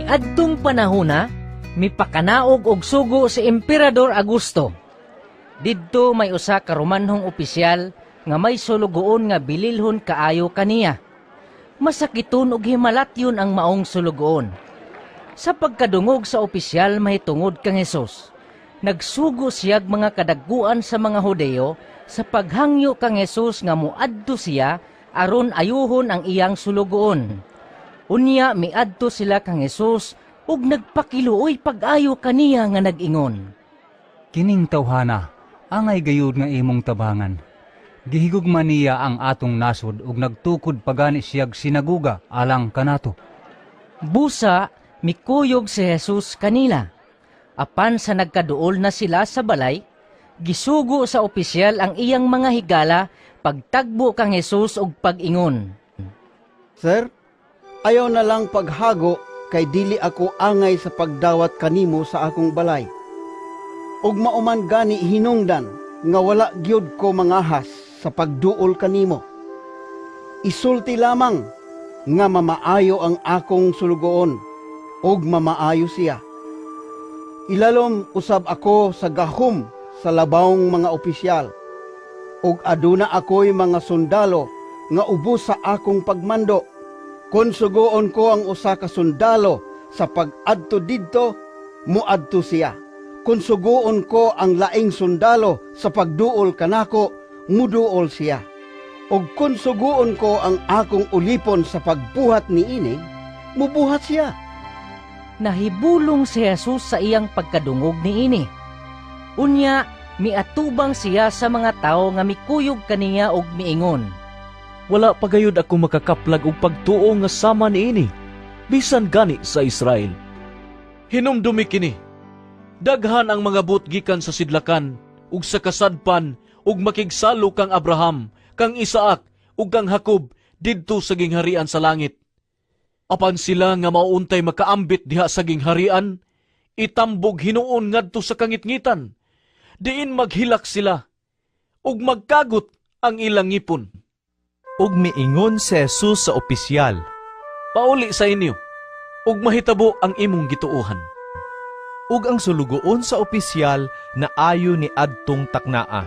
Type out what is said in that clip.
Niadtong panahona, mipakanaog og sugo si Emperador Augusto. Didto may usa ka Romanhong opisyal nga may sulugoon nga bililhon kaayo kaniya. Masakiton og himalatyon ang maong sulugoon. Sa pagkadungog sa opisyal mahitungod kang Hesus, nagsugo siyag mga kadaguan sa mga Hudeo sa paghangyo kang Hesus nga moadto siya aron ayuhon ang iyang sulugoon. Unya miadto sila kang Hesus ug nagpakiluoy pag-ayo kaniya nga nag-ingon, "Kining tawhana, angay gayud nga imong tabangan. Gihigugma niya ang atong nasod ug nagtukod pa gani siyag sinaguga alang kanato." Busa mikuyog si Jesus kanila. Apan sa nagkaduol na sila sa balay, gisugo sa opisyal ang iyang mga higala pagtagbo kang Jesus ug pag-ingon, "Sir, ayaw na lang paghago kay dili ako angay sa pagdawat kanimo sa akong balay. Ug mao man gani hinungdan nga wala gyud ko mangahas sa pagduol kanimo. Isulti lamang nga mamaayo ang akong sulugoon ug mamaayo siya. Ilalom usab ako sa gahom sa labawng mga opisyal ug aduna ako'y mga sundalo nga ubos sa akong pagmando. Kon sugoon ko ang usa ka sundalo sa pag-adto didto, muadto siya. Kon sugoon ko ang laing sundalo sa pagduol kanako, muduol siya. Ug kon sugoon ko ang akong ulipon sa pagbuhat niini, mubuhat siya." Nahibulong si Jesus sa iyang pagkadungog niini. Unya, miatubang siya sa mga tawo nga mikuyog kaniya ug miingon, "Wala pa gayud ako makakaplag og pagtuo nga sama niini, bisan gani sa Israel." Hinumdumi kini, daghan ang mangabot gikan sa sidlakan ug sa kasadpan ug makigsalo kang Abraham, kang Isaac ug kang Jacob didto sa gingharian sa langit. Apan sila nga mauntay makaambit diha sa gingharian, itambog hinuon ngadto sa kangitngitan, diin maghilak sila ug magkagot ang ilang ngipon. Ug miingon si Jesus sa opisyal, "Pauli sa inyo, ug mahitabo ang imong gituohan." Ug ang sulugoon sa opisyal naayo ni adtong taknaa.